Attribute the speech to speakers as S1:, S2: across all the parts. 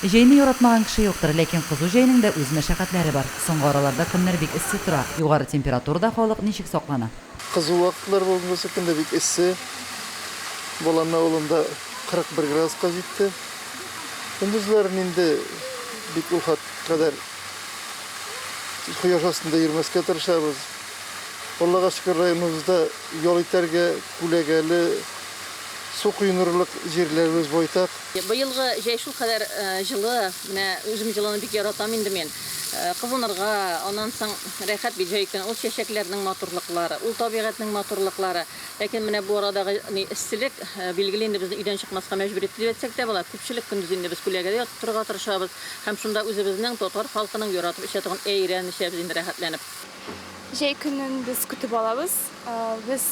S1: Җәйне яратмаган кеше юктыр, ләкин кызу җәйнең дә үз мәшәкатьләре бар. Соңгы араларда көннәр бик эссе тора. Югары температурада халык ничек саклана?
S2: Кызу вакытлар бүгенгесе көндә бик эссе. Балан авылында 41 градуска җитте. Көндезләрен инде бик ул кадәр кояш астында йөрмәскә тырышабыз. Аллага шөкер, районыбызда ял итәргә күләгәле, су коенырлык җирләребез байтак.
S3: Быелгы җәй шулкадәр җылы, менә үзем җылыны бик яратам инде мин. Кызынырга, аннан соң рәхәт бит җәй көне, ул чәчәкләрнең матурлыклары, ул табигатьнең матурлыклары. Ләкин менә бу арадагы ни эсселек, билгеле инде безне өйдән чыкмаска мәҗбүр итте дип әйтсәк тә була. Күпчелек көндез инде без күләгәдә ятып торырга тырышабыз һәм шунда үзебезнең татар халкының яратып эчә торган әйрән эчәбез инде рәхәтләнеп.
S4: Җәй көнен без көтеп алабыз. Без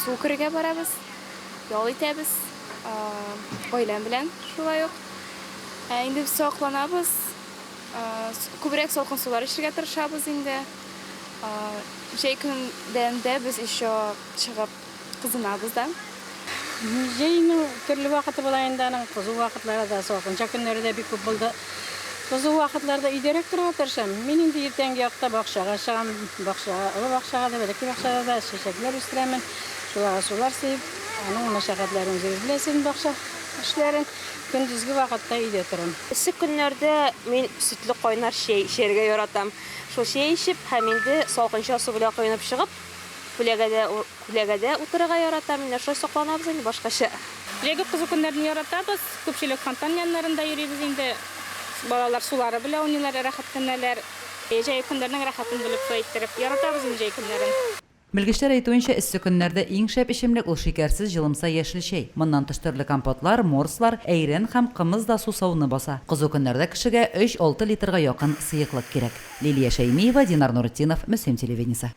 S4: су керергә барабыз, ял итәбез. Гаиләм белән шулай ук. Ә инде без сакланабыз. Күбрәк салкын сулар эчәргә тырышабыз инде. Җәй көнендә без еще чыгып кызынабыз да.
S5: Җәйнең төрле вакыты була инде аның, кызу вакытлары да, салкынча көннәре дә бик күп булды. Кызу вакытларда өйдәрәк торырга тырышам. Мин инде иртәнге якта бакчага чыгам, бакчага, олы бакчага да, бәләкәй бакчада да чәчәкләр үстерәмен, шуларга сулар сибеп, аның мәшәкатьләрен үзегез беләсез инде бакча эшләрен. Көндезге вакытта өйдә торам.
S6: Эссе көннәрдә мин сөтле кайнар чәй эчәргә яратам. Шул чәй эчеп һәм инде салкынча су белән коенып чыгып, күләгәдә күләгәдә утырырга яратам. Менә шулай сакланабыз инде башкача.
S7: Җәйге кызу көннәрне яратабыз. Күпчелек фонтан яннарында йөрибез инде. Балалар сулары белән уйныйлар, рәхәтләнәләр. Җәйге көннәрнең рәхәтен белеп шулай иттереп яратабыз инде җәй көннәрен.
S1: Белгечләр әйтүенчә, эссе көннәрдә иң шәп эчемлек ул шикәрсез җылымса яшел чәй. Моннан тыш төрле компотлар, морслар, әйрән һәм кымыз да сусауны баса. Кызу көннәрдә кешегә өч-алты литрга якын сыеклык кирәк. Лилия Шәймиева, Динар Нуретдинов, Мөслим телевидениесе.